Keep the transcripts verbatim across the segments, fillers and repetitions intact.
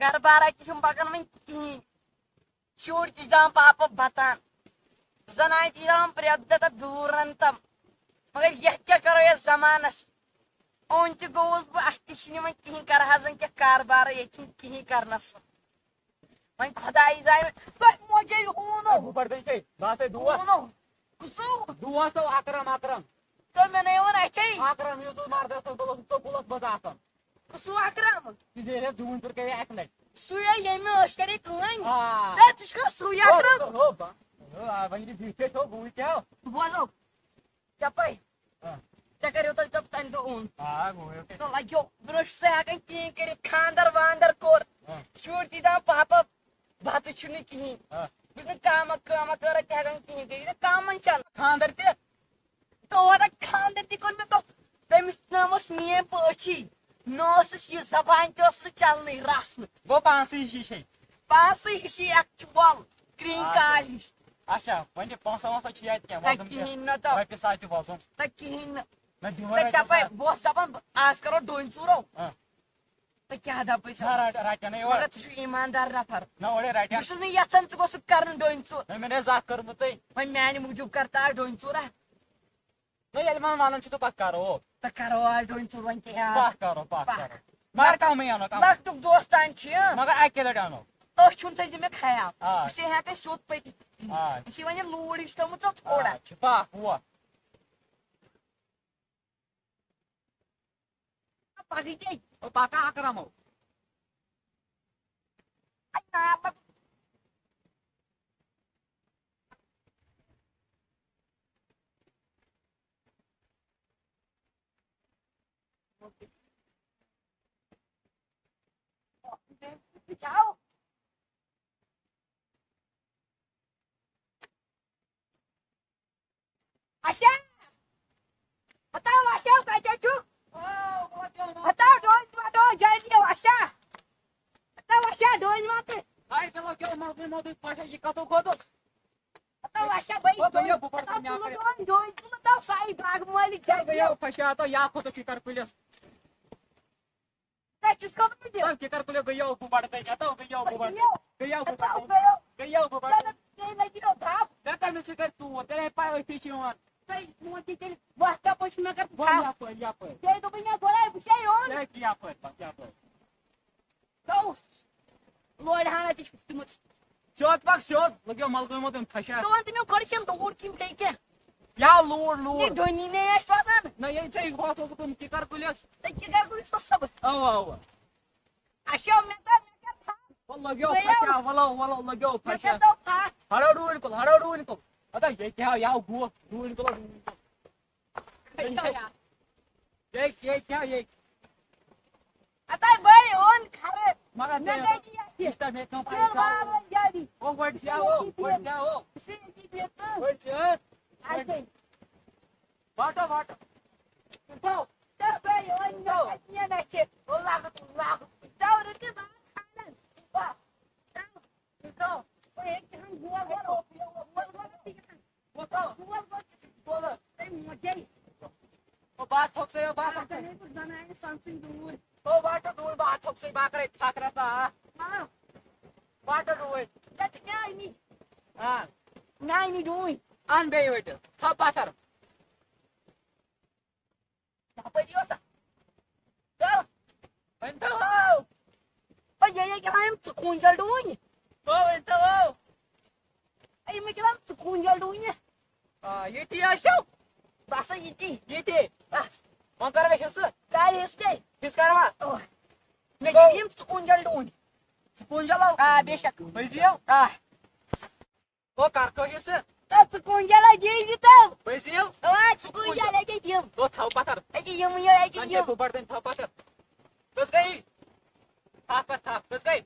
کاربارا تہِ چھُنہٕ پَکان وۄنۍ کِہیٖنۍ۔ شُرۍ تہِ چھِ دَپان پاپہٕ بَتان، زَنانہِ تہِ چھِ دَپان پرٛٮ۪تھ دۄہ تَتھ دوٗر اَنتَم۔ مگر یَتھ کیٛاہ کَرو یَتھ زَمانَس؟ اوٚن تہِ گوٚوُس بہٕ، اَتھ تہِ چھِنہٕ یِوان کِہیٖنۍ، کَرٕ حظ وۄنۍ کیٛاہ کاربارا، ییٚتہِ چھِنہٕ کِہیٖنۍ کَرنَس۔ وۄنۍ خۄداے زانہِ، تۄہہِ موجے ہوٗنو۔ بہٕ پَرٕ بیٚیہِ چھے، بہٕ ہسا دوس۔ ہوٗنو۔ کُسو؟ دوس تو اکرم، اکرم۔ تہٕ مےٚ نَے ووٚن اَتھے۔ اکرم یُس اوس مردَس منٛز، بہٕ اوسُس سکوٗلَس منٛز آسان۔ کُسو اکرم؟ یہِ زیٖنۍ اَسہِ ڈوٗنۍ ژوٗر گٔیے اَکہِ لَٹہِ۔ سُے ہا ییٚمہِ ٲش کَرے کٲنۍ۔ آ۔ تہٕ ژٕ چھُکھ سُے ہو، اکرم؟ ہو، ہو، با-، ہو، آ، وۄنۍ یہِ زِٹھۍ ٲسۍ، ہو، بہٕ وٕچھ کیٛاہ۔ بوزو۔ ژےٚ پَے؟ آ۔ ژےٚ کَریو تۄہہِ تَمہِ دۄہ اوٚن۔ آ، گوٚو یہِ۔ تہٕ لَگیو، برٛونٛہہ چھُ سُہ ہٮ۪کان کِہیٖنۍ کٔرِتھ، خانٛدر وانٛدر کوٚر۔ آ۔ شُرۍ تہِ دَپان، "پاپا، بَتہٕ چھُنہٕ کِہیٖنۍ۔" آ۔ بہٕ چھُس نہٕ کٲمہ، کٲمہ کٲرہ تہِ ہٮ۪کان کِہیٖنۍ کٔرِتھ، یہِ کٲمَن چھَنہٕ۔ خانٛدر تہِ؟ تورٕ خانٛدر تہِ کوٚر مےٚ تۄہہِ، تٔمِس نہ اوس میٛٲنۍ پٲٹھی، نہ اوسُس یہِ زبان تہِ اوس نہٕ چلنٕے، رَس نہٕ۔ گوٚو پانسٕے ہِشی چھے۔ پانسٕے ہِشی actual کرٛہِنۍ آ۔ کالۍ ہِش۔ اچھا، وۄنۍ یہِ پونٛسہٕ وونٛسہٕ چھُ یَتہِ کینٛہہ، نہ وۄزُم کینٛہہ۔ کِہیٖنۍ نہ تہٕ۔ رۄپیہِ ساس تہِ وۄزُم۔ نہ کِہیٖنۍ نہٕ۔ نہ دِمو نہ رۄپیہِ ژےٚ پَے، ساس۔ بہٕ اوسُس دَپان، بہٕ آز کَرو ڈوٗنۍ ژوٗر۔ آ۔ تہٕ کیٛاہ دَپَے ژٕ؟ نہ، رَٹ-، رَٹہِ نَے اورٕ۔ مگر ژٕ چھُکھ ایٖماندار نفر۔ نہ، اورَے رَٹہِ۔ بہٕ چھُس نہٕ یَژھان ژٕ گوٚژھُکھ کَرُن ڈوٗنۍ ژوٗر۔ نہ، مےٚ نَے زانٛہہ کٔرمٕژٕے۔ وۄنۍ میٛانہِ موٗجوٗب کَر تہٕ آز ڈوٗنۍ ژوٗرا۔ نہ، ییٚلہِ وۄنۍ وَنان چھُ تہٕ پَتہٕ کَرو۔ تہٕ کَرو آز ڈوٗنۍ ژوٗر وۄنۍ کیٛاہ؟ پَتھ کَرو، پَتھ پَتھ۔ کَرو۔ مگر کَمٕے اَنو، کَمٕے۔ لۄکٹیُک دوستان چھِ۔ مگر اَکے لَٹہِ اَنو۔ أچھ ہُنٛد تھٲیزِ مےٚ خیال۔ آ۔ أسۍ ہے ہٮ۪کو سیوٚد پٔکِتھ۔ آ۔ أسۍ چھِ وۄنۍ یہِ لوٗر ہِش تھٲومٕژ ژےٚ تھوڑا۔ آ، چھِ پَکھ وۄتھ۔ پَکٕے ژےٚ۔ او پَکا اَکرَمو۔ اَے نار لَگ۔ اچھا۔ ہتاو وَشو کَتہِ چھُ؟ ہتاو ڈوٗنۍ وَٹو جلدی وَشا۔ ہتاو وَشا ڈوٗنۍ وَٹہٕ۔ ہاے، چلو، کیٛاہ مَزٕ، مَزٕ، پَشا، یہِ کَتو کھوٚتُس؟ ہتاو وَشا بٔے۔ او، بٔنِو، بہٕ پَرٕ ہتاو کُنہِ تُلہٕ جایہِ۔ ڈوٗنۍ، ڈوٗنۍ تُلہٕ تَو سایہِ باغہٕ مٲلِس جلدی۔ بٔنِو، پَشا، ہتاو، یا کھوٚتُس کِکر کُلِس۔ تۄہہِ چھُس کوٚرمُت یہِ۔ تۄہہِ کِکر کُلہِ گٔیو بہٕ بڑٕ تٔتۍ۔ ہتو گٔیو بہٕ بڑٕ۔ گٔیو۔ گٔیو بہٕ ہتو بڑٕ۔ گٔیو۔ گٔیو بہٕ بڑٕ۔ چلو، تیٚلہِ لٔگِو دَب۔ مےٚ کَمہِ سۭتۍ کَرِ ژوٗر؟ تیٚلہِ ہے پَے أتھی چھِ یِوان۔ تۄہہِ ووٚن تہِ تیٚلہِ وَتھ کَپٲرۍ چھِ مےٚ کَرِ وَن تھَپھ۔ یَپٲرۍ، یَپٲرۍ۔ تیٚلہِ دوٚپُے مےٚ گۄڈَے بہٕ چھَسے یُن۔ کیٛازِ کہِ یَپٲرۍ پَتہٕ، یَپٲرۍ۔ گوٚو۔ لورِ ہنا تہِ چھِ تِمَن۔ سیوٚد پَکھ سیوٚد، لٔگیو مَلکہٕ یِمو تٔمۍ پھَشا۔ ژٕ وَن تہٕ مےٚ گۄڈٕ چھَم لوٗر کِنہٕ بیٚیہِ کینٛہہ؟ یا لوٗر، لوٗر۔ یہِ ڈوٚنی نے آسہِ وَنان۔ نہ، ییٚلہِ ژےٚ یہِ وَتھ اوسُکھ تِم کِکر کُلِس۔ تہٕ کِکر کُلِس اوس سا بہٕ۔ اَوا، اَوا۔ اَسہِ آو مےٚ کَر، مےٚ کَر تھَپھ۔ وَلہٕ لَگیو گٔیو۔ پھَشا، وَلہٕ، وَلہٕ لَگیو مےٚ پھَشا۔ کَر تھَو پھَتھ۔ ہَڑو ڈوٗنۍ کُل، ہَڑو ڈوٗنۍ کُل۔ ہَتا ییٚتہِ ہا یاو گوکھ، ڈوٗنۍ کُل، ڈوٗنۍ کُل۔ گٔیو یا۔ ییٚتہِ، ییٚتہِ کیٛاہ ییٚتہِ؟ اَتَے بٔے اوٚن کھَرٕ۔ مگر مےٚ ژےٚ گٔے یہِ یَتھ یہِ۔ یہِ چھِ تَتھ مےٚ کٲم تیل پَنٕنۍ وارٕ کٲم۔ وۄنۍ جٲری۔ او، گۄڈٕ چھِ یا، او، گۄڈٕ چھِ یا، او۔ ژٕ ییٚتی بیٚہہ ژٕ۔ گۄڈٕ چھِ، ہہ؟ اَتہِ۔ واٹو، واٹو۔ تو، تو بھائی، اور تو۔ یہ نہ کہ، او، لاگو، لاگو۔ تو رکے بات کھانا۔ واہ۔ تو، تو، او، ایک ہم گول، گول، گول، گول، گول، گول، گول۔ اے، مجھے۔ او، بات تھوٚک سے، او، بات تھوٚک سے۔ نہیں، تو زنانہِ سمسٕنۍ دوٗر۔ او، واٹو ڈوٗر، بات تھوٚک سے، بات کرے ٹھاکرس، آ۔ ہاں۔ واٹو ڈوٗر۔ یہ تو کیا ہے نہیں؟ ہاں۔ نہیں، نہیں، ڈوٗر۔ اَن بیٚیہِ وٕٹہِ۔ تھاو پتھر۔ یَپٲری اوسا؟ تو، ؤنۍ تو ہو۔ او، یہِ، یہِ کیٛاہ یِم ژٕ کوٗنٛجل ڈوٗنۍ؟ تو، ؤنۍ تو ہو۔ اے، یِم کیٛاہ یِم ژٕ کوٗنٛجل ڈوٗنۍ؟ آ، ییٚتی ٲسِو؟ بہٕ آسا ییٚتی۔ ییٚتی؟ بس۔ وۄنۍ کَرٕ بہٕ حِصہٕ؟ کَر حِصہٕ ژےٚ؟ حِصہٕ کَرٕ وۄنۍ؟ اَوا۔ مےٚ دِیِو یِم ژٕ کوٗنٛجل ڈوٗنۍ۔ ژٕ کوٗنٛجل ہو؟ آ، بے شک۔ بہٕ زیو؟ آ۔ او، کر کٔہیہِ سۭتۍ؟ تہٕ ژٕ کُنجلہ جی یہِ تہٕ۔ بٔسِو۔ آ، ژٕ کُنجلہ جی یِم۔ او، تھاو پتھر۔ أکہِ یِم یہِ، أکہِ زن چھے یِم۔ بہٕ بڑٕ تٔمۍ تھاو پتھر۔ کٔژ گٔیی؟ تھپھ پتھ تھپھ، کٔژ گٔے؟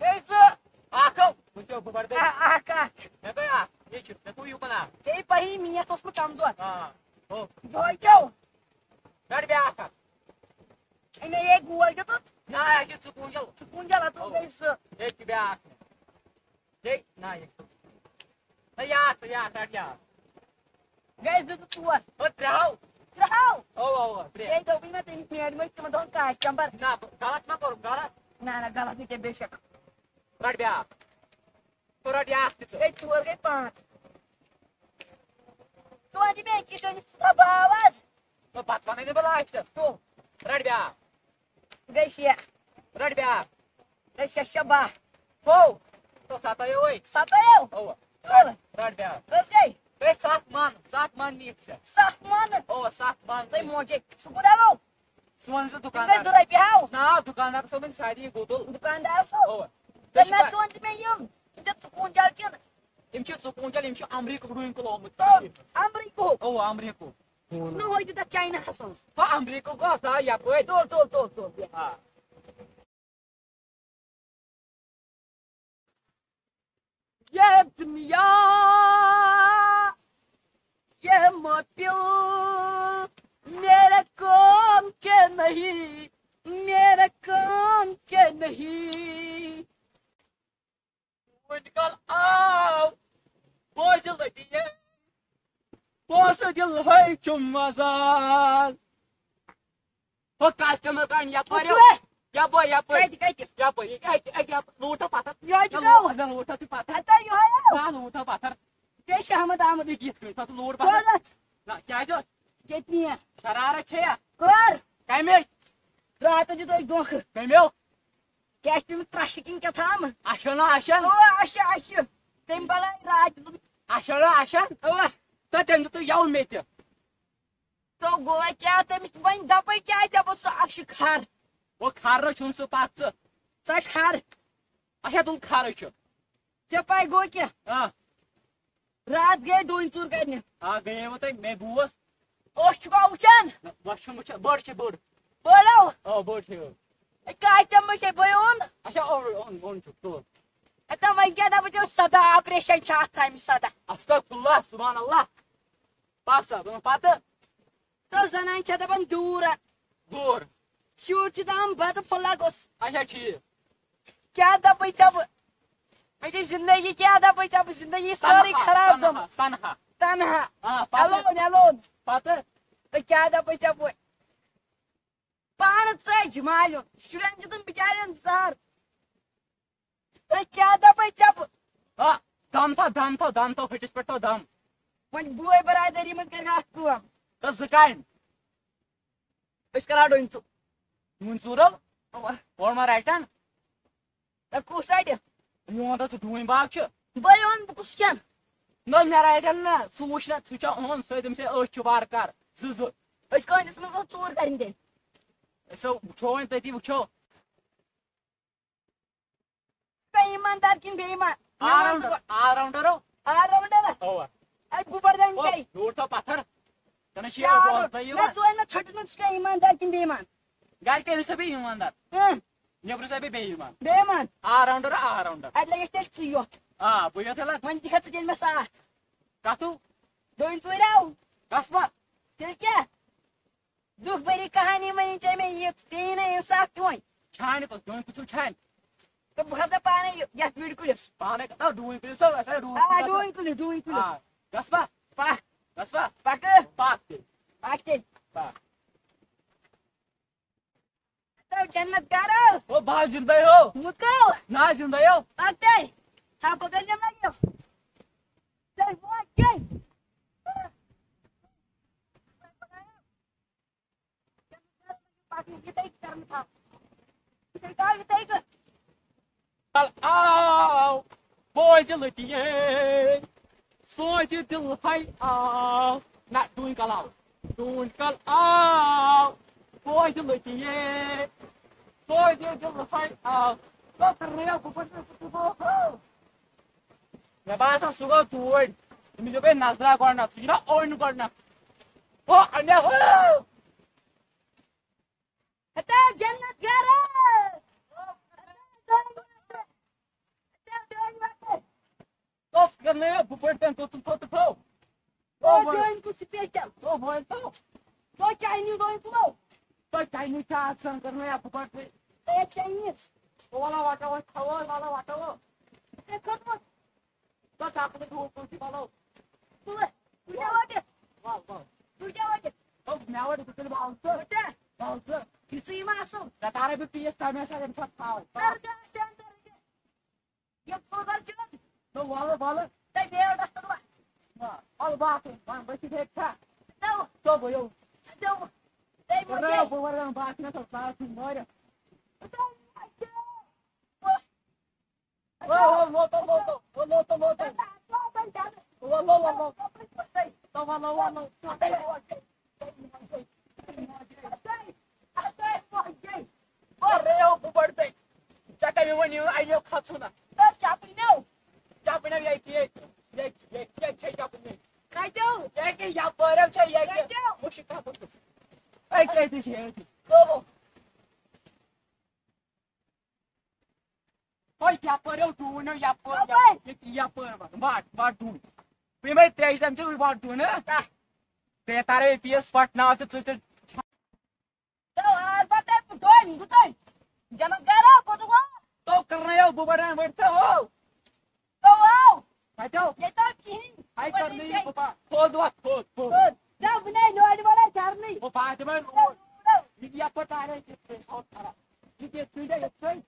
گٔے زٕ۔ اکھ ہو۔ وٕچھو، بہٕ بڑٕ تٔمۍ۔ آ، اکھ، اکھ۔ مےٚ گٔے اکھ۔ یہِ چھُ، مےٚ گوٚو یوٗکُن اکھ۔ ژےٚ پہی میتھ اوس نہٕ کمزور۔ آ، ہو۔ دۄہے کیٛاہ؟ رٹ بیٛاکھ اکھ۔ اے، مےٚ یے گول کیٛاہ تہٕ؟ نہ، یہِ چھُ ژٕ کُنجل۔ ژٕ کُنجل، اَتھ اوس گٔے زٕ۔ یے چھُ بیٛاکھ۔ ہے، نہ، یہِ۔ ہے، یاد، ژٕ یاد، رَٹ یاد۔ گٔے زٕ تہٕ ژور۔ او، ترٛےٚ ہو۔ ترٛےٚ ہو۔ اَوا، اَوا، ترٛےٚ۔ ہے، دوٚپُے مےٚ تٔمِس میڈمہِ تِمن دۄہن کاسہِ چمبر۔ نہ، بہٕ غلط ما کوٚرُم، غلط؟ نہ، نہ، غلط نہٕ کینٛہہ، بے شک۔ رٹ بیٛاکھ۔ ژٕ رٹ یہِ اکھ تہِ ژٕ۔ گٔے ژور، گٔے پانٛژھ۔ ژٕ وَن تہِ مےٚ أکِس جایہِ، ژٕ تھاو باو آز۔ نہ، پتہٕ وَنَے نہٕ بہٕ لاسٹَس۔ تو۔ رٹ بیٛاکھ۔ گٔے شےٚ۔ رٹ بیٛاکھ۔ گٔے شےٚ، شےٚ باہ۔ ہو۔ تو ستٲیو وۄنۍ۔ ستٲیو؟ اَوا۔ تُل۔ رٹ بیٛاکھ۔ کٔژ گٔے؟ گٔے ستھ من، ستھ من نِکھ ژےٚ۔ ستھ من؟ اَوا، ستھ من۔ ژےٚ موجے۔ سُہ کوٗتاہ گوٚو؟ سُہ وَن ژٕ تِم گٔے دُکاندار۔ زٕ رۄپیہِ ہاو۔ نہ، دُکاندار صٲبٕنۍ ساری گُتُل۔ دُکاندار صٲب؟ اَوا۔ تیٚلہِ مےٚ ژٕ وَن تہِ مےٚ یِم، یِم چھِ ژٕ کوٗنٛٹل کِنہٕ؟ یِم چھِ ژٕ کوٗنٛٹل، یِم چھِ امریٖکہٕ ڈوٗنۍ کُل آمُت۔ او، امریٖکہٕ۔ اَوا، امریٖکہٕ۔ نہ، ہُہ تہِ تَتھ چایناہَس منٛز۔ ہا، امریٖکہٕ گوٚو، آ، یَپٲرۍ۔ تُل، تُل، تُل، تُل، بیٚہہ۔ آ۔ یہ دنیا، یہ محفل میرے کام کے نہیں، میرے کام کے نہیں۔ وۄنۍ کل آو، بوزِ لٔٹِیے، بوزِ دِل ہے چھُم مزال۔ ہو کسٹمر کانہِ یپٲرۍ۔ کُس چھُ؟ یپٲرۍ، یپٲرۍ۔ کتہِ، کتہِ؟ یپٲرۍ، یہِ کتہِ، اَتہِ یپٲرۍ۔ لوٗٹھ تھاو پتھر۔ یہِ حظ چھُ نہ، گوٚو۔ نہ، لوٗٹھ تھاو تُہۍ پتھر۔ ہتا یِہوٚے آو۔ نہ، لوٗٹھ تھاو پتھر۔ ژےٚ چھِ احمد آمُد۔ یہِ کِتھ کٔنۍ؟ پتہٕ لوٗٹھ پتھر۔ بوز حظ۔ نہ، کیٛازِ؟ ییٚتہِ نِیَکھ۔ شرارت چھےٚ یا؟ کر؟ کمِچ؟ راتھ دیُت أکۍ دھوکہٕ۔ کمیو؟ کیٛاہ چھِ تٔمِس ترٛشہِ کِنۍ کیٛاہ تھام؟ اَشَن ہا اَشَن۔ اَوا، اَشہِ، اَشہِ۔ تٔمۍ بَنایہِ راتھ دیُتُن۔ اَشَن ہا اَشَن۔ اَوا۔ تہٕ تٔمۍ دیُتُے یَوٕ مےٚ تہِ۔ تو گوٚو کیٛاہ تٔمِس وۄنۍ دَپَے کیٛاہ ژےٚ بہٕ سُہ اَشہِ کھَر؟ او کھَر نہ چھُنہٕ سُہ پَتہٕ ژٕ۔ سُہ اَشہِ کھَر۔ اَچھا تُل کھَرٕے چھُ۔ ژےٚ پَے گوٚو کیٛاہ؟ آ۔ راتھ گٔیے ڈوٗنۍ ژوٗر کَرنہِ۔ آ، گٔیے وۄنۍ تۄہہِ، مےٚ بوٗز۔ اوس چھُکھا وٕچھان؟ نہ، وۄنۍ چھُم وٕچھان، بٔڑ چھِ بٔڑ۔ بٔڑ ہو؟ آ، بٔڑ چھِ۔ اے، کَتہِ ژےٚ مٔشے بٔے اوٚن؟ اچھا، اوٚن، اوٚن، اوٚن چھُکھ، تُل۔ اے، تہٕ وۄنۍ کیٛاہ دَپان ژےٚ سدا آپریشن چھِ اَتھ تھاومٕژ سدا؟ استغفراللہ، سبحان اللہ۔ پَتہٕ سا، دوٚپُن پَتہٕ؟ تو زنان چھےٚ دَپان دوٗر۔ دوٗر۔ شُرۍ چھِ دَپان بَتہٕ پھوٚلہ گوٚژھ۔ اچھا، ٹھیٖک۔ کیٛاہ دَپَے ژےٚ بہٕ؟ مےٚ چھِ زندگی کیٛاہ دَپَے ژےٚ بہٕ؟ زندگی سٲرٕے تنہا، خراب تنہا، گٔمٕژ۔ تنہا۔ تنہا۔ آ، پَتہٕ؟ Alone، alone۔ پَتہٕ؟ تہٕ کیٛاہ دَپَے ژےٚ بہٕ؟ پانہٕ ژٔج مالیُن، شُرٮ۪ن دیُتُن بِچارٮ۪ن زَہر۔ تہٕ کیٛاہ دَپَے ژےٚ بہٕ؟ آ، دَم تھاو، دَم تھاو، دَم تھاو، ۂٹِس پٮ۪ٹھ تھاو دَم۔ وۄنۍ بوے برادٔری منٛز کَرِ اَکھ کٲم۔ تہٕ زٕ کامہِ۔ أسۍ کَرو ڈوٗنۍ ژوٗ-، ڈوٗنۍ ژوٗرو۔ اَوا۔ اورٕ ما رَٹَن؟ تہٕ کُس رَٹہِ؟ میون تہٕ ژٕ ڈوٗنۍ باغ چھُ۔ بٔے وَنہٕ بہٕ کُس کھٮ۪ن۔ نہ، مےٚ رَٹَن نہ، ژٕ وٕچھ نہ، ژٕ چھا اوٚن سۭتۍ، تٔمۍ سٕے أچھ چھِ وارٕ کار زٕ زٕ۔ أسۍ کٲنِس منٛز ژوٗر کَرٕنۍ تیٚلہِ۔ أسۍ ہو وٕچھو وۄنۍ تٔتی، وٕچھو۔ ژٕ چھُکھا ایٖماندار کِنہٕ بے ایٖمان؟ مےٚ وَن آل راوُنڈر، بہٕ آل راوُنڈر ہو۔ آل راوُنڈر ہا؟ اَوا۔ اَے بہٕ بَڑٕ دَنٛگ او، کیٛاہ؟ یوٗر تھاو پَتھر۔ کَنہٕ چھِ یہِ کیٛاہ آل اوس راوُنڈ؟ دَے یِوان۔ نہ، ژٕ وَن مےٚ ژھٔٹِس منٛز ژٕ چھُکھا ایٖماندار کِنہٕ بے ایٖمان؟ گَرِ کٔرِو سا بیٚیہِ ایٖماندار۔ اۭں۔ نیٚبرٕ سا بیٚیہِ بے ایٖمان۔ بے ایٖمان۔ آل راوُنڈر، آل راوُنڈر۔ اَتہِ لَگہِ تیٚلہِ ژٕے یوت۔ آ، بہٕ یوت ہٮ۪لَکھ۔ وۄنۍ دِکھا ژٕ تیٚلہِ مےٚ ساتھ۔ کَتھٕ؟ ڈوٗنۍ ژوٗرِ آو۔ گژھ بہٕ۔ تیٚلہِ کیٛاہ؟ دُکھ بٔری کہانی ؤنی ژےٚ مےٚ یہِ، ژےٚ یی نہٕ اِنصاف کیوٚن۔ چھانہِ کُس، ڈوٗنۍ کُس چھُ چھانہِ؟ تہٕ بہٕ کھسہٕ پانے یہِ، یَتھ وِرِ کُلِس۔ پانے کَتھ، ڈوٗنۍ کُلِس سا، اَسہِ ہے ڈوٗنۍ آ، کُلِس ڈوٗنۍ کُلِس، ڈوٗنۍ کُلِس۔ آ، گژھ پا؟ پَکھ۔ گژھ پا؟ پَکہٕ۔ پَکھ تیٚلہِ۔ پَکھ تیٚلہِ۔ پَکھ۔ تو جنت گارو۔ او بھاو زندہ ہو۔ مُتکو۔ نا زندہ ہو۔ پَکھ تیٚلہِ۔ ہا، بہٕ کَتہِ دِمہٕ لَگیو؟ تیٚلہِ ووت کیٛاہ؟ کل آو بوزِ لٔٹِیے، سوزِ دِل ہے آو۔ نہ، ڈوٗنۍ کل آو، ڈوٗنۍ کل آو بوزِ لٔٹِیے، سوزِ دِل ہے آو۔ تو کر رہے ہو، بہٕ پَتہٕ، بہٕ پَتہٕ۔ مےٚ باسان، سُہ گوٚو توٗرۍ۔ أمِس دوٚپ، "ہے، نظرا گۄڈٕنٮ۪تھ، سُہ چھُنہ اوٚن گۄڈٕنٮ۪تھ۔" ہو، اَنیا، ہو۔ ہتا جنت گھر۔ تو کر نیا بہٕ پٲٹھۍ تَمہِ دۄہ تُل تھوٚو تہٕ تھوٚو۔ تو تو بہٕ جوین کو سپیشل۔ تو بہٕ تو۔ تو چاینی ڈوین کو۔ تو چاینی چا آسان کر نیا بہٕ پٲٹھۍ۔ تو چاینیز۔ تو والا واٹا واٹا، والا واٹا۔ تو کھوٚتمُت۔ تو تاکہ تو کو سی والو۔ تو، تو کیا واٹے؟ واو، واو۔ تو کیا واٹے؟ تو میا واٹے، تو بال تو۔ واٹے؟ بال تو۔ یہِ ژٕ یِوان اَصٕل۔ ژےٚ تارے بہٕ پیٖس تَمہِ ساتہٕ ییٚمہِ ساتہٕ تھاوَے۔ کر کیٛاہ آسہِ اَندر یہِ؟ یہِ ژوٗنٛٹھ چھُ۔ نو وَلہٕ، وَلہٕ۔ تَے بیٚیہِ ڈاکٹر وَ-، وَلہٕ باقٕے، وَن، بہٕ چھُس ییٚتہِ چھا؟ نو۔ تو بہٕ یو۔ نو۔ تَے وَن رٲو، یہِ۔ بہٕ وَنہٕ بہٕ آسہٕ مےٚ سۭتۍ، بہٕ آسہٕ مےٚ واریاہ۔ نو۔ وَلہٕ، وَلہٕ، لوتو، لوتو، وَلہٕ، لوتو، لوتو۔ وَلہٕ، وَلہٕ، وَلہٕ۔ تو وَلہٕ، وَلہٕ۔ رٲو، بہٕ بَڑٕ تَے۔ ژےٚ کَمہِ وَنیو اَنیو کھَژُن اَتھ؟ چَپٕنیو۔ چَپٕنیو، ییٚتہِ، ییٚتہِ، ییٚتہِ، ییٚتہِ، ییٚتہِ چھے چَپٕنۍ۔ کَتیو؟ ییٚتہِ، یَپٲرۍ چھے ییٚتہِ۔ کَتیو؟ مُشِک کَپُر۔ أکۍ، أتی چھے، أتی۔ گوٚو۔ ہَے، یَپٲرۍ یَو ڈوٗنۍ، یَپٲرۍ، یَپٲرۍ؟ یَپٲرۍ، یَپٲرۍ وَٹ، وَٹ، وَٹ ڈوٗنۍ۔ بیٚیہِ ما ترٛیش تَمہِ سۭتۍ وَٹ ڈوٗنۍ، ہہ؟ ترٛےٚ تَرے پیٖس وَٹ ناو تہٕ ژٕ تہِ۔ تو آز پَتہٕ ڈوٗنۍ گُتٕلۍ۔ جنت گرا کوٚت گوٚو؟ تو کَرنَے یَو بہٕ بَڑان ؤٹھِ تہٕ ہو۔ تو آو۔ کَتیو؟ ییٚتہِ آو کِہیٖنۍ۔ ہَے کَرنٕے یہِ بہٕ پا-، تھوٚد وَتھ، تھوٚد، تھوٚد۔ تھوٚد۔ ژےٚ وٕنے لورِ وَلَے گَرنٕے۔ بہٕ پاتہٕ وۄنۍ روٗد۔ یہِ یَپٲرۍ تارے کِتھ کٔنۍ تھوٚد کھَرا۔ یہِ کِتھ کٔنۍ، یِتھ کٔنۍ۔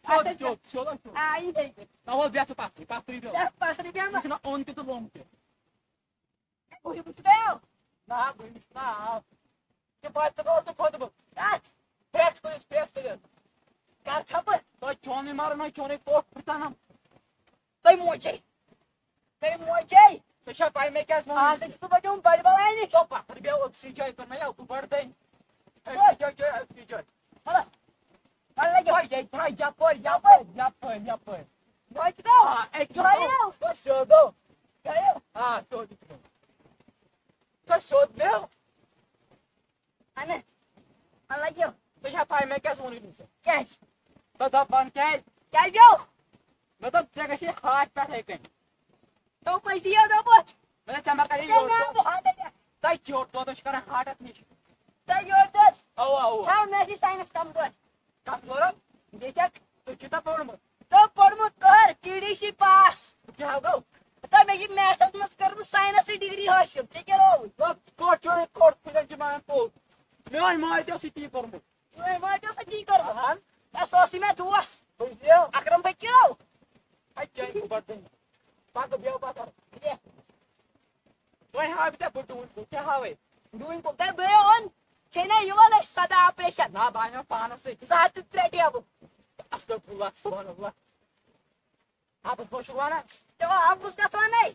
تھوٚد، تھوٚد، تھوٚد۔ آ، یہِ ہے۔ تَوَل بیٚہہ ژٕ پَتھرٕے، پَتھرٕے بیٚہہ۔ بیٚہہ پَتھرٕے بیٚہمہٕ۔ یہِ چھُنہ اوٚن تہِ تہٕ لوٚم تہِ۔ بہٕ چھُس گٔیو۔ نہ، بہٕ چھُس نہ آو۔ یہِ بَچہٕ ژٕ گوٚو ژٕ خۄدبہٕ۔ کَتھ؟ پرٛٮ۪س کٔرِتھ، پرٛٮ۪س کٔرِتھ۔ کَر ژھۄپہٕ؟ تۄہہِ چونٕے مارو نہ، چونٕے کوٹھ پھٕٹراونَم۔ تۄہہِ موجے۔ تۄہہِ موجے۔ ژےٚ چھا پَے مےٚ کیٛازِ ووٚن؟ آز چھُس بہٕ بَچومُت بَڑِ بَلایہِ نِش۔ ژٕ پَتھَر بیٚہہ أکسٕے جایہِ کٔر مےٚ یَوٕ، بہٕ بَڑٕ دٔنۍ۔ أکسٕے جایہِ، جایہِ، أکسٕے جایہِ۔ مطلب، وَلہٕ لَگیو۔ تۄہہِ ییٚتہِ تھایہِ یَپٲرۍ، یَپٲرۍ، یَپٲرۍ، یَپٲرۍ۔ وۄنۍ تہِ گوٚو۔ آ، أکۍ تھایو۔ گوٚو۔ بَس، یہِ گوٚو۔ تھایو۔ آ، سیوٚد یہِ تہِ گوٚو۔ ژٕ سیوٚد مےٚ۔ اَہَن حظ۔ وَلہٕ لَگیو۔ ژےٚ چھا پَے مےٚ کیٛازِ ووٚنُے نہٕ ژےٚ؟ کیٛازِ؟ ژٕ دَپ وَن کیٛازِ؟ کیٛازِ گوٚو؟ مےٚ دوٚپ ژےٚ گژھی ہارٹ پٮ۪ٹھَے کَنہِ۔ دوٚپ پَزی یہِ دوٚپُتھ۔ مےٚ دوٚپ ژےٚ ما کَرے ژےٚ یورٕ مےٚ دۄد؟ آوُ ہارٹ اَٹیک۔ تۄہہِ کیٛوٹ دۄدَس چھِ کَران ہارٹ اَٹیک۔ تۄہہِ یورٕ دۄد؟ اَوا، اَوا۔ تھاو مےٚ چھِ ساینَس کَمزور۔ کَمزور؟ بیٚیہِ کیٛاہ؟ ژےٚ چھُے نا پوٚرمُت؟ تو پوٚرمُت کر، ٹی ڈی سی پاس۔ کیٛاہ گوٚو؟ تو مےٚ چھِ میتھَس منٛز کٔرمٕژ ساینَسٕچ ڈگری حٲصِل۔ ژےٚ کیٛاہ رووُے؟ تو کوٚت چھُ، کوٚت پھِران چھِ وَنان پوٚز؟ میٛٲنۍ ماجہِ تہِ ٲس یہِ تی پوٚرمُت۔ میٛٲنۍ ماجہِ ٲس یہِ تی کٔرمٕژ۔ اَہَن۔ تَس اوسُے مےٚ دوس۔ بوٗزِو۔ اکرم بٔکِرو۔ اَتہِ جایہِ چھُ گۄڈٕ دٕنۍ۔ پَکہٕ بیٚہو پَتھر۔ بیٚہہ۔ وۄنۍ ہاوٕ بہٕ ژےٚ بہٕ ڈوٗنۍ کُل۔ کیٛاہ ہاوَے؟ ڈوٗنۍ کُل۔ تۄہہِ بٲیو اوٚن؟ چھے نہ یِوان أسۍ سَدا آپریشن۔ نہ، بہٕ اَنہٕ پانَس سۭتۍ۔ زٕ ہَتھ تہٕ ترٛےٚ ٹیبہٕ۔ استغفر اللہ، سبحان اللہ۔ اَپُز کیٛاہ چھُکھ وَنان؟ ژےٚ وَن اَپُز کَتھ وَنَے؟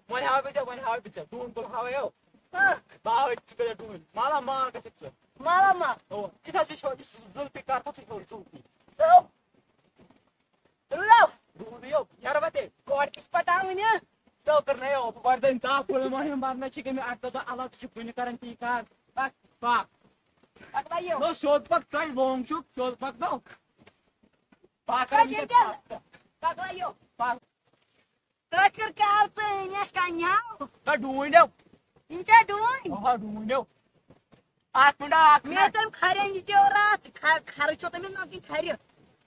وۄنۍ ہاوٕ بہٕ ژےٚ، وۄنۍ ہاوٕ بہٕ ژےٚ۔ ڈوٗنۍ کُل ہاوَے ہو۔ ہاں۔ بہٕ ہاوَے ژٕ کۭتیٛاہ ڈوٗنۍ۔ مالا مال گژھکھ ژٕ۔ مالا مال۔ اَوا۔ یہِ تھاو ژٕ چھو، یہِ ذوالفقار تھاو ژٕ چھو ژوٗنٛٹھی۔ ترٛاو۔ ترٛاو۔ ڈوٗنۍ یو، یَرٕ وَتے۔ کورِ کِژھ پَٹاوٕنۍ ہا؟ تو کٔر نہ یو، بہٕ وَردَن ژاو کُلٮ۪ن واہن وَرنہ چھِ گٔمٕتۍ اَتھ دۄہ علاقہٕ چھِ کُنہِ کَران تی کار۔ پَک، پَک۔ پَک لَیو۔ نو سیوٚد پَک، تۄہہِ لونگ چھُ، سیوٚد پَک نو۔ پَک کَر پَک ییٚتہِ۔ پَک لَیو۔ پَک۔ ٲخٕر کار تہٕ أنۍ اَسہِ کَنہِ ہاو۔ تۄہہِ ڈوٗنۍ یو۔ یِم چھا ڈوٗنۍ؟ آ، ڈوٗنۍ یو۔ اکھ مِنٹ، اکھ مےٚ مِنٹ۔ تٔمۍ کھرٮ۪ن دِتیو راتھ، کھَ-، کھرٕ چھو تٔمِس نہ کِنہٕ کھرِ؟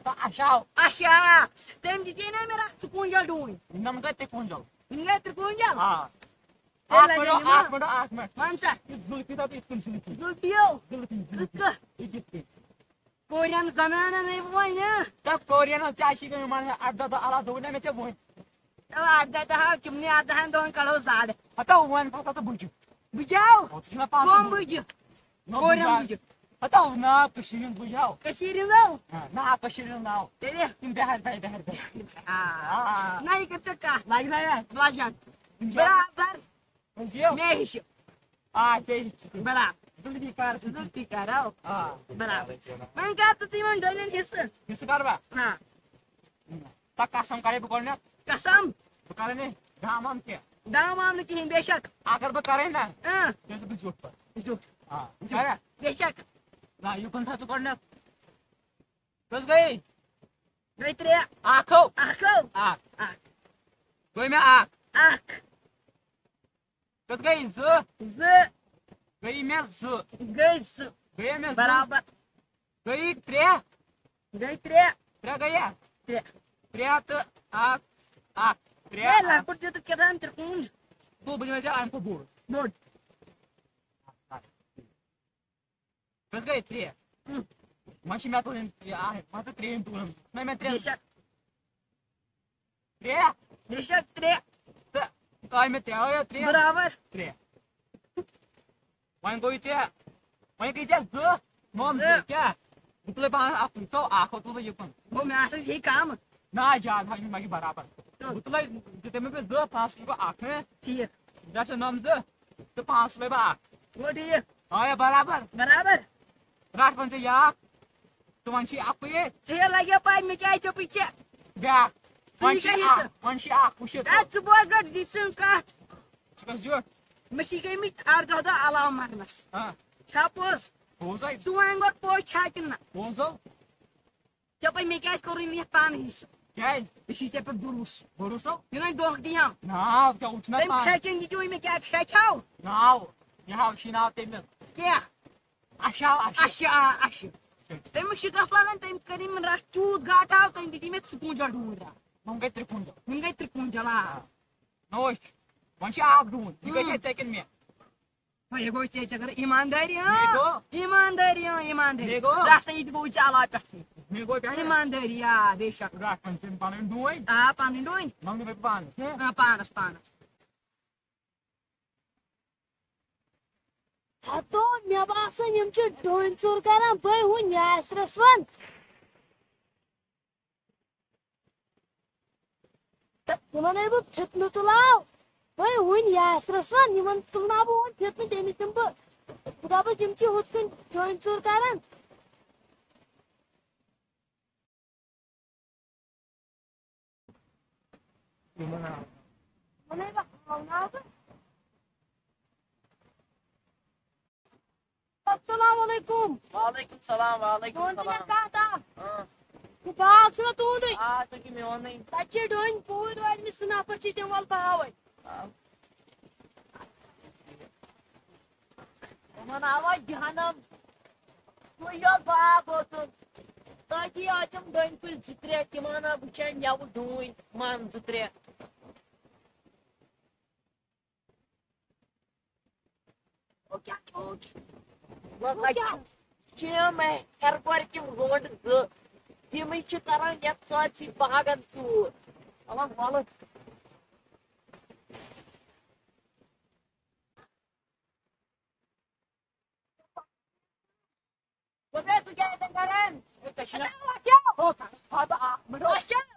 تہٕ اَشاو۔ اَشا۔ تٔمۍ دِتے نہ مےٚ راتھ ژٕ کوٗنجل ڈوٗنۍ۔ یِم نہ مےٚ تۄہہِ تہِ کوٗنجل۔ یِم گٔے ترٛےٚ کوٗنجل۔ آ۔ تیٚلہِ اکھ لَگے مِنٹ، یِم اکھ مِنٹ، اکھ مِنٹ۔ وَن سا۔ یہِ زُلفی دَپ یِتھ کٔنۍ زُلفی۔ زُلفی یو۔ زُلفی، زُلفی۔ کٕہ؟ یہِ کِتھ کٔنۍ؟ کورٮ۪ن زنانن ہے وۄنۍ۔ دَپ کورٮ۪ن ہٕنٛز ژےٚ آسی گٔمٕژ مان اَرداہ دۄہ علاوٕ دوٚپُے نہ مےٚ ژےٚ وۄنۍ۔ اَرداہ دۄہ، تِمنٕے اَرداہَن دۄہَن کَڑو زَڈ۔ ہَتو وۄنۍ پَتہٕ ژٕ بُجہِ۔ بُجاو؟ ہَتو ژٕ چھُکھ نہ پانہٕ کَم بُجہِ؟ بُجہِ؟ نہ کَم بُجاو۔ بُجہِ؟ ہَتو ناو کٔشیٖرِ ہُنٛد بُجاو۔ کٔشیٖرِ ہُنٛد ناو؟ ہاں، نہ، کٔشیٖرِ ہُنٛد ناو۔ تیٚلہِ؟ تِم بِہار، بِہار، بِہار، بِہار۔ آ۔ آ۔ نہ، یہِ کٔرۍ ژےٚ کَتھ۔ لَگہِ نہ یَتھ؟ لَگن۔ تِم چھِ برابر۔ زیو۔ مےٚ ہِش۔ آ، ژےٚ ہِش چھِ۔ برابر۔ ذوالفقار چھِ۔ ذوالفقار، آ۔ آ۔ برابر۔ وۄنۍ کر تہٕ ژٕ یِمن ڈوٗنٮ۪ن حصہٕ۔ حصہٕ کر بہٕ؟ ہاں۔ تہ قسم کرے بہٕ گۄڈٕنٮ۪تھ۔ قسم؟ بہٕ کرے نہٕ دام وام کینٛہہ۔ دام وام نہٕ کِہیٖنۍ، بے شک۔ اگر بہٕ کرے نہ، اۭں۔ تیٚلہِ چھُس بہٕ زیُٹھ پتہٕ۔ زیُٹھ۔ آ۔ زیُٹھ۔ بے شک۔ نہ، یہِ کُن تھاو ژٕ گۄڈٕنٮ۪تھ۔ کٔژ گٔیے؟ گٔے ترٛےٚ۔ اکھ ہو؟ اکھ ہو؟ اکھ۔ اکھ۔ گٔے مےٚ اکھ۔ اکھ۔ کٔژ گٔے؟ زٕ۔ زٕ۔ گٔے مےٚ زٕ۔ گٔے زٕ۔ گٔے مےٚ زٕ۔ برابر۔ گٔے ترٛےٚ۔ گٔے ترٛےٚ۔ ترٛےٚ گٔیا؟ ترٛےٚ۔ ترٛےٚ تہٕ اکھ، اکھ۔ ترٛےٚ، ہے، اکھ۔ لۄکُٹ دیُتُکھ کیٛاہ تام ترٛکوٗنٛج۔ تُل، بہٕ دِمے ژےٚ اَمہِ کھۄتہٕ بوٚڑ۔ بوٚڑ۔ کٔژ گٔے؟ ترٛےٚ۔ وۄنۍ چھِ مےٚ تُلٕنۍ یہِ اَکھ، مان ژٕ ترٛیٚیِم تُلٕنۍ۔ نہ، مےٚ ترٛےٚ۔ بے شک۔ ترٛےٚ۔ بے شک، ترٛےٚ۔ تہٕ آے مےٚ ترٛےٚ، آے ترٛےٚ۔ برابر۔ ترٛےٚ۔ وۄنۍ گوٚو ژےٚ، وۄنۍ گٔے ژےٚ زٕ، نوٚم زٕ۔ زٕ، کیٛاہ؟ بہٕ تُلے پانَس اَکُے، تو اَکھ ہو تُلے یہِ کُن۔ گوٚو مےٚ ہسا چھِ یہِ کَم۔ نہ، زیادٕ حظ چھُنہٕ، مےٚ چھِ برابر۔ تو۔ بہٕ تُلے، تہِ تٔمۍ مےٚ پیٚیہِ زٕ، پانٛژھ رۄپیہِ اَکھ، ہہ؟ ٹھیٖک۔ مےٚ چھِ نوٚم زٕ، تہٕ پانٛژھ تُلے بہٕ اَکھ۔ گوٚو ٹھیٖک۔ آیا برابر؟ برابر۔ رَٹھ وۄنۍ ژےٚ یہِ اَکھ، تہٕ وۄنۍ چھِ یہِ اَکُے ییٚتہِ۔ ژےٚ لگہِ پَے، مےٚ کیٛازِ ژےٚ پٕژھِ؟ بیٛاکھ۔ ژٕ وۄنۍ یہِ چھِ کیٛاہ اَکھ، یہِ؟ وۄنۍ چھِ اَکھ، وٕچھ یہِ۔ ہے، ژٕ بوز گۄڈٕ یہِ سٕنٛز کَتھ۔ ژٕ کَس زیُٹھ؟ مےٚ چھِ گٔمٕتۍ اَرداہ دۄہ علاوٕ مَرنَس۔ ہاں۔ چھا پوٚز؟ پوٚز ہَے۔ ژٕ وَن گۄڈٕ پوٚز چھا کِنہٕ نہ؟ پوٚز ہو۔ ژےٚ پَے مےٚ کیٛازِ کوٚرُے نہٕ یَتھ پانہٕ حِصہٕ؟ کیٛازِ؟ مےٚ چھِ ژےٚ پٮ۪ٹھ بروسہٕ۔ بروسہٕ ہو؟ یہِ نَے دھوکہٕ دی ہم۔ ناو کیٛاہ وٕچھ نہ تٔمۍ پانہٕ۔ کھرٛٮ۪چَن دِتِوٕے مےٚ کیٛاہ کھرٛٮ۪چ ہاو؟ ناو۔ یہِ ہاو شِناو تٔمۍ۔ کیٛاہ؟ اَشہِ ہاو، اَشہِ۔ اَشہِ، آ، اَشہِ۔ تٔمِس شِکَس لَگان، تٔمۍ کٔرِن رَتھ تیوٗت گاٹہٕ ہاو، تٔمۍ دِتی مےٚ ژُکوٗنٛجل ڈوٗنۍ رَتھ۔ وۄنۍ گٔے ترٛکوٗنٛجل۔ وۄنۍ گٔے ترٛکوٗنٛجل، آ۔ نہ وٕچھ، وۄنۍ چھِ اَکھ ڈوٗنۍ۔ یہِ گٔے ہُم۔ ژےٚ کِنہٕ مےٚ؟ وۄنۍ یہِ گوٚو ژےٚ، ژےٚ کٔر ایٖماندٲری، مےٚ ہاں؟ گوٚو۔ ایٖماندٲری، ہاں، ایٖماندٲری۔ مےٚ گوٚو۔ رَسا یہِ تہِ گوٚو ژےٚ علاوٕ پٮ۪ٹھٕے۔ مےٚ گوٚو پٮ۪ٹھٕ۔ ایٖماندٲری، آ، بے شک۔ رَٹھ وۄنۍ ژےٚ پَنٕنۍ ڈوٗنۍ۔ آ، پَنٕنۍ ڈوٗنۍ۔ وۄنۍ دِمَے بہٕ پانَس، ہہ؟ آ، پانَس، پانَس۔ ہتو، مےٚ باسان، یِم چھِ ڈوٗنۍ ژوٗر کران، بٔے ہُہ نیاسرس وَن۔ تہٕ یِمن ہے بہٕ فِتنہٕ تُلاو، بٔے ہُہ نیاسرس وَن، یِمن تُلناو بہٕ وۄنۍ فِتنہٕ، تٔمِس دِمہٕ بہٕ، بہٕ دَپَس، یِم چھِ ہُتھ کٔنۍ ڈوٗنۍ ژوٗر کران۔ یِمن آو۔ وَنے بہٕ ہاوناو بہٕ۔ السلام علیکم۔ وعلیکم السلام، وعلیکم السلام۔ تُہُنٛد چھُ مےٚ کَتھ اَکھ۔ ہاں۔ یہِ باغ چھُنہ تُہُنٛدُے؟ آ، سُہ چھُ میونُے۔ تَتہِ چھِ ڈوٗنۍ پوٗرۍ وٲلۍ مٕتۍ، سُہ نفر چھِ تِم وَل بہٕ ہاوَے۔ آ۔ یِمن آوا جہنم۔ تُہۍ یوت باغ اوسُم۔ تٔتی ٲسِم ڈوٗنۍ کُلۍ زٕ ترٛےٚ، تِمن ہا وٕچھن یَوٕ ڈوٗنۍ من زٕ ترٛےٚ۔ وۄنۍ کیٛاہ چھُ؟ وۄنۍ کیٛاہ؟ چھِ یِم ہیٚرٕ کورِ تِم لونٛڈٕ زٕ، تِمٕے چھِ کران یَتھ سٲرسٕے باغن ژوٗر۔ الگ ولہٕ۔ دوٚپمَے، ژٕ کیٛاہ ییٚتٮ۪ن کران؟ ہے، ژےٚ چھُنہ، اچھا۔ ہو، تھاو بہٕ اکھ مِنٹ۔ اچھا۔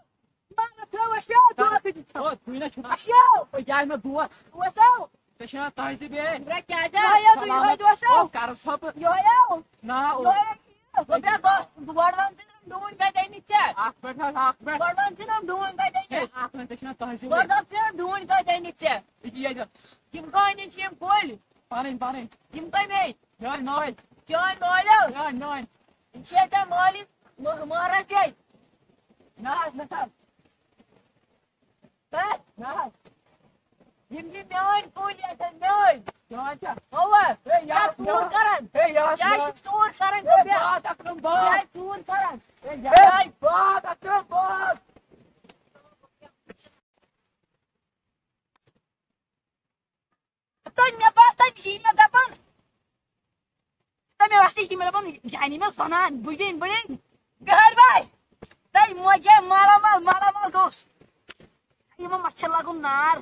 مگر تھٲو اچھا، دۄد تہِ تھٲو۔ ہو، تُہۍ نہ چھُو۔ اچھا۔ ہے، یہِ آے مےٚ دوس۔ دوس آو۔ ژےٚ چھُنہ تہذیٖب یہِ؟ ہے، کیٛازِ آیو تُہۍ یِہوٚے سلامت۔ دوس آو؟ ہو، کَرُس ہا بہٕ۔ یِہوٚے آو۔ نہ، ہو۔ یِہوٚے۔ دوٚپمَے، گۄ-، گۄڈٕ وَن ژٕ یِم ڈوٗنۍ کَتہِ أنِتھ ژےٚ؟ اَکھ مِنٹ حظ، اَکھ مِنٹ۔ گۄڈٕ وَن ژٕ یِم ڈوٗنۍ کَتہِ أنِتھ؟ ہے، اَکھ مِنٹ، ژےٚ چھُنہ تہذیٖب۔ گۄڈٕ وَن ژٕ یِم ڈوٗنۍ کَتہِ أنِتھ ژےٚ؟ یہِ کیٛازِ؟ یِم کٲنی چھِ یِم کُلۍ؟ پَنٕنۍ، پَنٕنۍ۔ یِم کَمہِ؟ یِہوٚے نٔوۍ۔ چٲنۍ مٲلۍ ہو؟ یِہوٚے نٔوۍ۔ یِم چھِ ییٚتہِ مٲلِس مٲ-، مٲرَس ییٚتہِ۔ نہ حظ، نہ حظ۔ ہہ؟ نہ حظ۔ یِم چھِ میٲنۍ کُلۍ ییٚتٮ۪ن، میٲنۍ۔ چٲنۍ چھا؟ اَوا۔ ہے، یہِ کیٛاہ حظ ژوٗر میون۔ کران؟ ہے، یہِ حظ کیٛازِ میون۔ چھُکھ ژوٗر کران ہے، ژٕ بیٚیہِ؟ باد اکرم، باد۔ کیٛازِ ژوٗر کران؟ ہے، یہِ حظ کیٛازِ؟ باد اکرم، باد۔ تہٕ مےٚ باسان، یی مےٚ دَپان، تہٕ مےٚ باسان، یی مےٚ دَپان، جانی مےٚ زَنان، بٕڈِن، بٕڈِن، بِہٲرۍ بھاے، تہٕ موجے مالا مال، مالا مال گوٚوُس۔ یِمَن مَچھَن لَگُن نار۔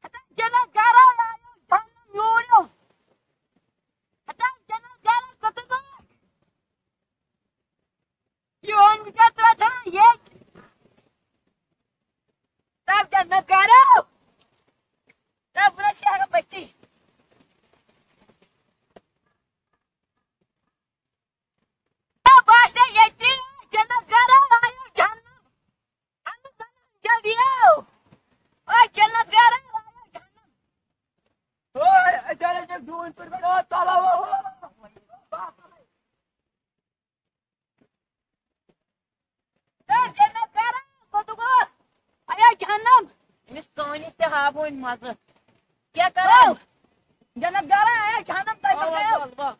ہتا جنت گرا آیو، جہنم یورٕ یو۔ ہتا جنت گرا کوٚت گوٚو؟ یہِ اوٚن بِچار ترٛےٚ ژھٕنان ییٚتہِ۔ تَب جنت گرو۔ تَب بہٕ نہ چھِ ہٮ۪کان پٔکِتھٕے۔ تَب باسے ییٚتی جنت گرو آیو جہنم۔ ہنو زنان جلدی آو۔ او جنت گرو آیو جہنم۔ اوے، اچانک ییٚلہِ ڈوٗنۍ پٮ۪ٹھ پٮ۪ٹھ، او، ژَلو، او، او۔ اے، جنت گرا، کوٚتُک اوس؟ اے، جہنم۔ أمِس کٲنِس تہِ ہاوو وۄنۍ مَزٕ۔ کیٛاہ کرو؟ او، جنت گرا، اے، جہنم تۄہہِ واہ، پٮ۪ٹھ واہ، گٔیو۔ واہ، واہ۔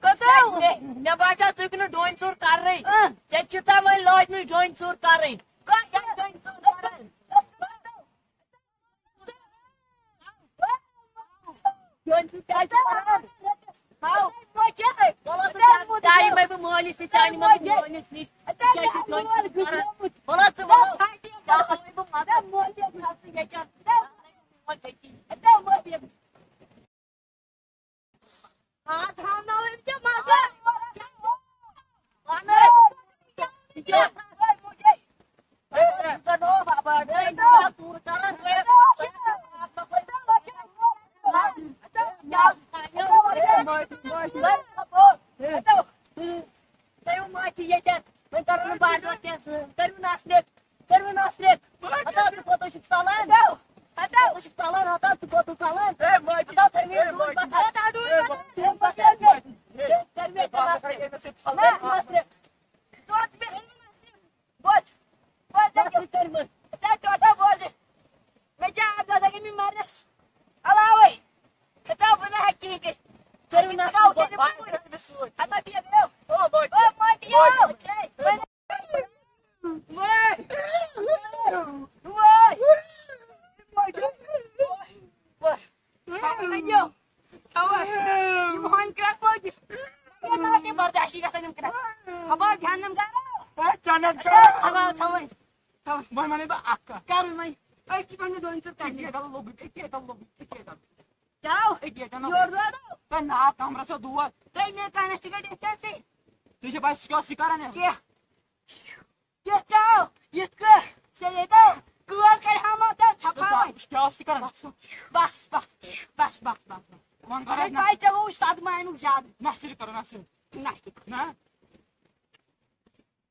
کوٚتُک؟ مےٚ، مےٚ باسیٚو ژٕ چھُکھ نہٕ ڈوٗنۍ ژوٗر کرنٕے۔ اۭں۔ ژےٚ چھِ تَوَے لٲجمٕژ ڈوٗنۍ ژوٗر کرٕنۍ۔ کَتھ جایہِ ڈوٗنۍ ژوٗر کرٕنۍ؟ ژٕ جوٚن چھُ کیٛازِ کران؟ ہاو۔ ٹایمے بہٕ مٲلِس نِش، سانہِ منٛز مٲلِس نِش۔ ژےٚ کیٛازِ چھُ جوٚن چھُ کران؟ وَلہٕ ژٕ وَلہٕ۔ ژےٚ ہاوَے بہٕ مَزٕ۔ آز ہاوناوَے ژےٚ مَزٕ۔ کٔرِو معٲفی ییٚتٮ۪تھ۔ وۄنۍ کَرو نہٕ بانڈو کینٛہہ۔ کٔرِو نصرت۔ کٔرِو نصرت۔ ہتا ژٕ کوٚت چھُکھ ژَلان؟ ہتا ژٕ کوٚت چھُکھ ژَلان؟ ہتا ژٕ کوٚت چھُکھ ژَلان؟ ہتا تھٲیِو یہِ ڈوٗنۍ پَتھر۔ ہتا ڈوٗنۍ پَتھر۔ کٔرِو ییٚتہِ نصرت۔ کٔرِو نصرت۔ بوز۔ بوز، تَتہِ کٔرِو۔ تَتہِ ٹوٹا بوز۔ مےٚ چھِ عادت اگر مےٚ مَرَس علاوَے۔ ہتا بہٕ نہٕ ہٮ۪کہٕ کِہیٖنۍ کٔرِتھ۔ کٔرِو نصرت۔ ہتا بیٚیہِ گٔیو۔ او، بوز۔ او، بوز۔ وٲے۔ وٲے۔ وٲے۔ خبر لگیو۔ خبر۔ یِم ہۄنۍ کرٛٮ۪کھ وٲتۍ۔ یِم ما چھِ برداشی گژھان یِم کرٛٮ۪کھ۔ خبر جہنم گرو۔ ہے، جنت خبر تھاوٕنۍ۔ خبر۔ وۄنۍ وَنَے بہٕ اَکھ کَتھ۔ کَرُن وۄنۍ۔ أسۍ چھِ پَنُن دۄن سۭتۍ کَرنہِ۔ ییٚکیٛاہ تَل لوٚگُے، ییٚکیٛاہ تَل لوٚگُے، ییٚکیٛاہ تَل۔ کیٛاہ؟ ییٚکیٛاہ تَل۔ یورٕ واتو۔ ہے، نا، کَمرَس چھِ دود۔ تُہۍ مےٚ کَنَس چھِ گٔے distance۔ ژےٚ چھےٚ پَے سُہ کیٛاہ اوس یہِ کَران یَتھ؟ کیٛاہ؟ کیٛاہ کیٛاہ؟ یِتھ کٔنۍ ژےٚ ییٚتٮ۪و کٲر کَرِ ہا مَو تہٕ ژھۄپہٕ ہا وۄنۍ۔ کیٛاہ اوس یہِ کران؟ بَس، بَس، بَس، بَس، بَس، بَس۔ وۄنۍ کَرو ہے، نہ۔ پَے ژےٚ گوٚوُے صدمہٕ اَمیُک زیادٕ۔ نصرِ کرو، نصرِ۔ نصرِ۔ نہ۔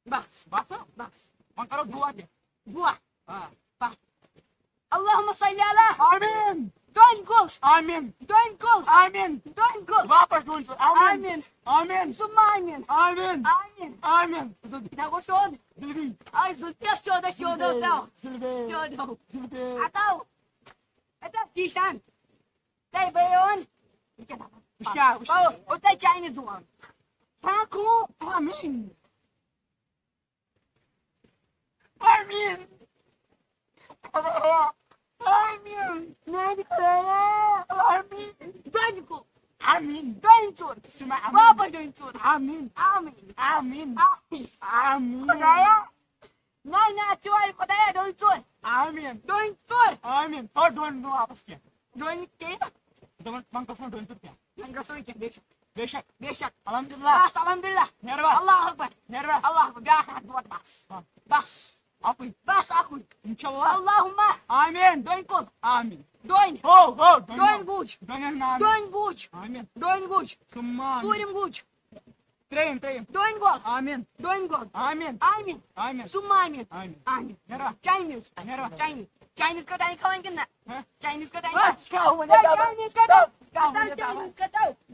بَس۔ بَس ہا؟ بَس۔ وۄنۍ کَرو دُعا تہِ۔ دُعا۔ آ۔ بَس۔ اللہم صلی علی۔ آمیٖن۔ ڈوٗنۍ کُل۔ آمیٖن۔ ڈوٗنۍ کُل۔ آمیٖن۔ ڈوٗنۍ کُل۔ واپس ڈوٗنۍ کُل۔ آمیٖن۔ آمیٖن۔ آمیٖن۔ ثم آمیٖن۔ آمیٖن۔ آمیٖن۔ آمیٖن۔ مےٚ گوٚو سیوٚد۔ ذِلبے۔ آے ذِل-، کیٛاہ سیوٚد، اَسہِ سیوٚد اوس، ترٛاو۔ ذِلبے۔ سیوٚد اوس۔ ذِلبے۔ ہَتاو۔ ہَتاو، کیشن۔ تۄہہِ بٲیِو وۄنۍ۔ یہِ کیٛاہ دَپان؟ وٕچھ کیٛاہ، وٕچھ۔ او، او، تۄہہِ چاینیٖز زُوان۔ ہاں، کھو۔ آمیٖن۔ آمیٖن۔ آمیٖن۔ میٛانہِ خۄدایا۔ آمیٖن۔ ڈوٗنۍ کُل۔ آمیٖن۔ ڈوٗنۍ ژوٚر۔ سُہ ما آمیٖن؟ واپس ڈوٗنۍ ژوٚر۔ آمیٖن۔ آمیٖن۔ آمیٖن۔ آمیٖن۔ آمیٖن۔ خۄدایا۔ نہ، نہ، ژور، خۄدایا، ڈوٗنۍ ژور۔ آمیٖن۔ ڈوٗنۍ ژور۔ آمیٖن۔ او، ڈوٗنۍ نہٕ واپس کینٛہہ۔ ڈوٗنۍ کینٛہہ۔ دوٚپُن، وۄنۍ گژھو نہٕ ڈوٗنۍ ژور کینٛہہ۔ وۄنۍ گژھو نہٕ کینٛہہ، بے شک۔ بے شک۔ بے شک۔ الحمدللہ۔ بس، الحمدللہ۔ مہربان۔ اللہ اکبر۔ مہربان۔ اللہ اکبر۔ بیٛاکھ ہتھ دۄد بس۔ ہاں۔ بس۔ اَکُے۔ بس اَکُے۔ انشاءاللہ۔ اللہم۔ آمیٖن۔ ڈوٗنۍ کُل۔ آمیٖن۔ ڈوٗنۍ۔ ہو، ہو، ڈوٗنۍ ڈوٗنۍ ہو۔ بوٗج۔ ڈوٗنٮ۪ن نان۔ ڈوٗنۍ بوٗج۔ آمیٖن۔ ڈوٗنۍ بوٗج۔ ثم آمیٖن۔ ژوٗرِم بوٗج۔ ترٛیٚیِم، ترٛیٚیِم۔ ڈوٗنۍ گول۔ آمیٖن۔ ڈوٗنۍ گول۔ آمیٖن۔ آمیٖن۔ آمیٖن۔ ثم آمیٖن۔ آمیٖن۔ آمیٖن۔ نیرا۔ چاینیٖز۔ نیرا۔ چاینیٖز۔ چاینیٖز کٔر دانہِ کھاوٕنۍ کِنہٕ نہ؟ ہہ؟ چاینیٖز کٔر دانہِ ہہ، کھاوٕنۍ؟ ژٕ کیٛاہ وَنان ہے، دَپان؟ چاینیٖز کٔر ژٕ کیٛاہ وَنان دانہِ دَپان؟ چاینیٖز کٔر دانہِ۔